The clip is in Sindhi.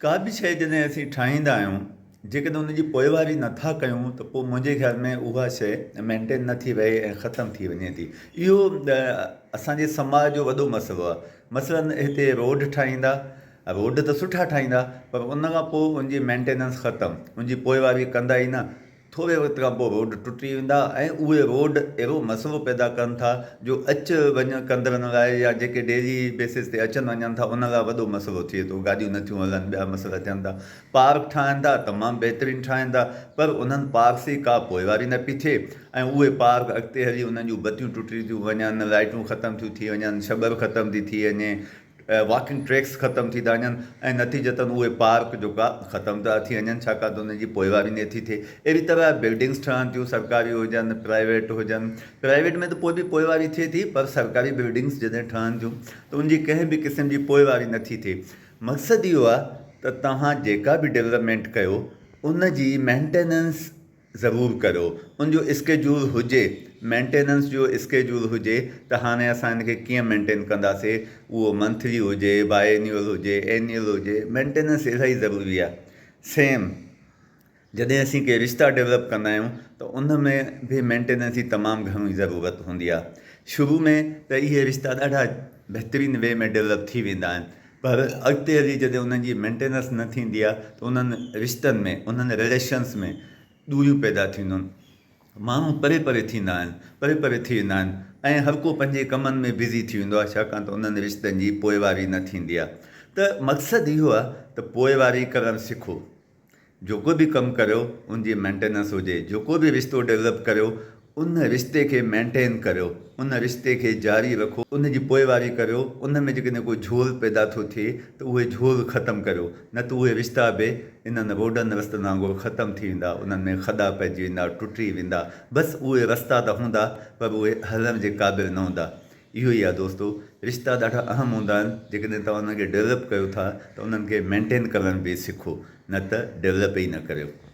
ڪا به شيء جڏهن اسين ٺاهيندا آهيون جيڪڏهن ان جي پوئواري نه ٿا ڪيون ته پوء منهنجي خيال ۾ اها شيء مينٽين نه ٿي رهي ۽ ختم ٿي وڃي ٿي. اهو اسان جي سماج جو وڏو مسئلو آهي. مثلاً هتي روڊ ٺاهيندا، روڊ ته سٺا ٺاهيندا پر ان کان پوء ان جي مينٽيننس ختم، ان جي پوئواري ڪندا ئي نه. ٿوري وقت کان پوء روڊ ٽٽي ويندا ۽ اهي روڊ اهڙو مسئلو پيدا ڪن ٿا جو اچ وڃ ڪندڙن لاء يا جيڪي ڊيلي بيسز تي اچن وڃن ٿا ان لاء وڏو مسئلو ٿئي ٿو گاڏيون نه ٿيون هلن ٻيا مسئلا ٿين ٿا پارڪ ٺاهن ٿا تمام بهترين ٺاهن ٿا پر انهن پارڪس جي ڪا پوئواري نه پئي ٿئي ۽ اهي پارڪ اڳتي هلي انهن جون بتيون ٽٽي ٿيون وڃن لائٽون ختم ٿيون ٿي وڃن شٻر ختم ٿي ٿي وڃي واڪنگ ٽريڪس ختم ٿي ٿا وڃن ۽ نتيجتن اهي پارڪ جيڪا ختم ٿا ٿي وڃن ڇاڪاڻ ته انهن جي پوئواري نه ٿي ٿئي. اهڙي طرح بلڊنگس ٺهن ٿيون سرڪاري هجن پرائيويٽ هجن پرائيويٽ ۾ ته پوء به پوئواري ٿئي ٿي پر سرڪاري بلڊنگس جڏهن ٺهن ٿيون ته ان جي ڪنهن به قسم جي پوئواري نه ٿي ٿئي. مقصد اهو آهي ته توهان جيڪا به ڊولپمينٽ ڪيو ان جي مينٽيننس ضرور ڪريو ان جو اسڪيجول هجي مينٽيننس جو اسڪيجول هجي ته هاڻي اسان ان کي ڪيئن مينٽين ڪنداسي اهو منٿلي هجي باء اينيول هجي اينيول هجي مينٽيننس الاهي ضروري آهي سيم جڏهن اسين ڪي رشتا ڊولپ ڪندا آهيون ته ان ۾ به مينٽيننس جي تمام گهڻي ضرورت هوندي آهي شروع ۾ ته اهي رشتا ڏاڍا بهترين وي ۾ ڊولپ ٿي ويندا آهن پر اڳتي هلي جڏهن انهن جي مينٽيننس نه ٿيندي آهي ته انهن رشتن ۾ انهن رليشنس ۾ دوريون پيدا ٿينديون آهن ماڻهو پري پري ٿيندا آهن پري پري ٿي ويندا آهن ۽ هر ڪو پنهنجي ڪمن ۾ بزي ٿي ويندو آهي ڇاڪاڻ ته انهن رشتن جي پوئواري نه ٿيندي آهي ته مقصد اهو آهي ته پوئواري ڪرڻ سکو جيڪو به ڪم ڪريو ان جي مينٽيننس هجي، جيڪو به رشتو ڊولپ ڪريو ان رشتي کي مينٽين ڪريو، ان رشتي کي جاري رکو، ان جي پوئواري ڪريو، ان ۾ جيڪڏهن ڪو جهول پيدا ٿو ٿئي ته اهي جهول ختم ڪريو، نه ته اهي رشتا به انهن روڊن رستن وانگر ختم ٿي ويندا، انهن ۾ کڏا پئجي ويندا، ٽٽي ويندا، بس اهي رستا ته هوندا پر اهي هلڻ جي قابل نه هوندا. اهو ئي آهي دوستو رشتا ڏاڍا اهم هوندا آهن جيڪڏهن توهان انهن کي ڊولپ ڪيو ٿا ته انهن کي مينٽين ڪرڻ به سکو نه ته ڊولپ ئي نه ڪريو.